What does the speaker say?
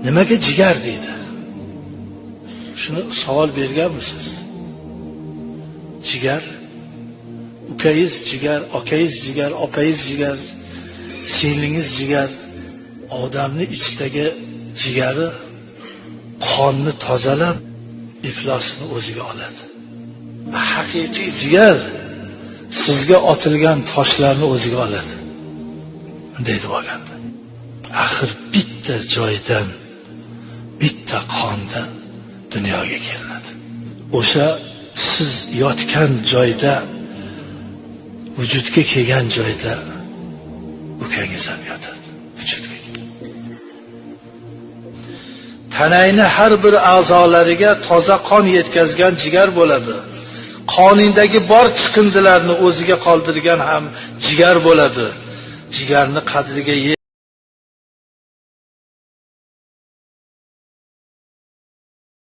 Nimaga jigar deydi? Shuni savol berganmisiz? Jigar, ukangiz jigar, akangiz jigar, opangiz jigar, singlingiz jigar. Odamni ichidagi jigari qonni tozalab, iflosni o'ziga oladi. Haqiqiy jigar sizga otilgan toshlarni o'ziga oladi. Deydi bo'lganda. Axir bitta joydan, bitta qondan dunyoga kelinadi. O'sha siz yotgan joyda, vujudga kelgan joyda ukangiz ham yotadi. Vujudga kelgan. Tanangni har bir a'zolariga toza qon yetkazgan jigar bo'ladi. Qoningdagi bor chiqindilarni o'ziga qoldirgan ham jigar bo'ladi. Jigarni qadriga